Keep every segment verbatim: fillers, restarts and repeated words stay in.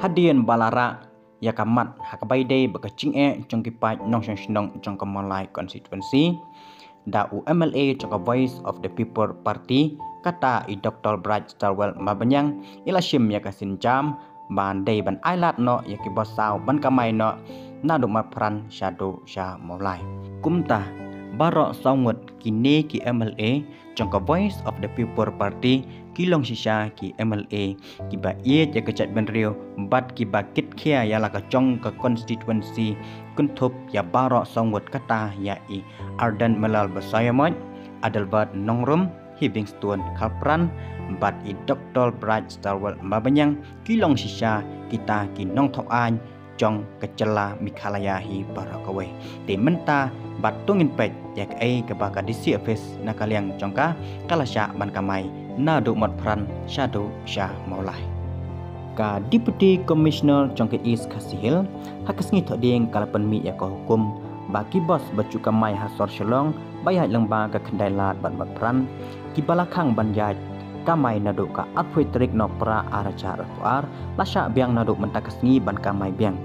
Hadien ba la rah ïa ka mat ha kaba ïadei bad ka jingeh jong ki paid nongshong shnong jong ka Mawlai constituency, da u M L A jong ka Voice of the People Party, kata i Doctor Brightstarwell Marbaniang, i la shim ïa ka sienjam ba dei ban ailad noh ïa ki bos saw ban kamai noh naduh Marphan shaduh sha Mawlai. Kumta baroh saw ngut kine ki M L A jong ka Voice of the People Party ki long shisha ki M L A kiba ïeit ïa ka jaitbynriew bad kiba kitkhia ïa la ka jong ka constituency, kynthup ïa baroh saw ngut, kata ïa i Ardent Miller Basaiawmoit, Adelbert Nongrum, Heavingstone Kharpran bad i Doctor Brightstarwell Marbaniang, ki long shisha kita ki nongthoh aiñ jong ka jylla Meghalaya hi baroh kawei. Te mynta bad to ngin peit ïa kaei kaba ka D C office na ka liang jong ka ka la shah ban kamai naduh Marphan shaduh sha Mawlai. Ka Deputy Commissioner jong ka East Khasi Hills ha ka sngi Thohdieng ka la pynmih ïa ka hukum ba ki bos ba ju kamai ha sor Shillong ba ïaid lyngba ka Khyndailad bad Marphan, kiba la khang ban ïaid kamai naduh ka arphew tarik Nohprah ar hajar arphew ar, la shah biang naduh mynta ka sngi ban kamai biang.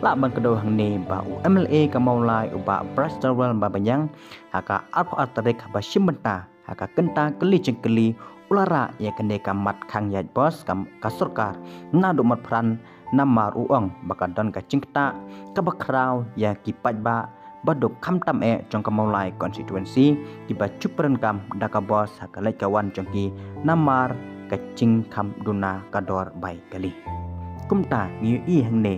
Lah ban kdew hangne ba u M L A ka Mawlai, u Bah Brightstarwell Marbaniang, ha ka arphew ar tarik haba shim bynta ha ka kynta kylli jingkylli, u la rah ïa kane ka mat khang ïaid bos ka, ka sorkar naduh Marphan, namar u ong ba ka don ka jingktah kaba khraw ïa ki paidbah ba duk khamtam eh jong ka Mawlai constituency kiba ju pyndonkam da ka bos ha ka leit ka wan jong ki namar ka jingkham duna ka dor bai kali. Kumta ngi ïohi hangne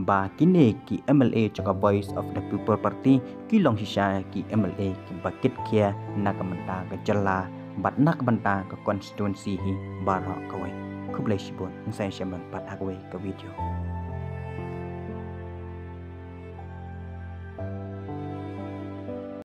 ba kine ki M L A jong ka Voice of the People Party ki long shisha ki M L A kiba kitkhia na ka bynta ka jylla bad na ka bynta ka constituency hi baroh kawei. Khublei shibun, ngin sa ïashem pat ha kawei ka video.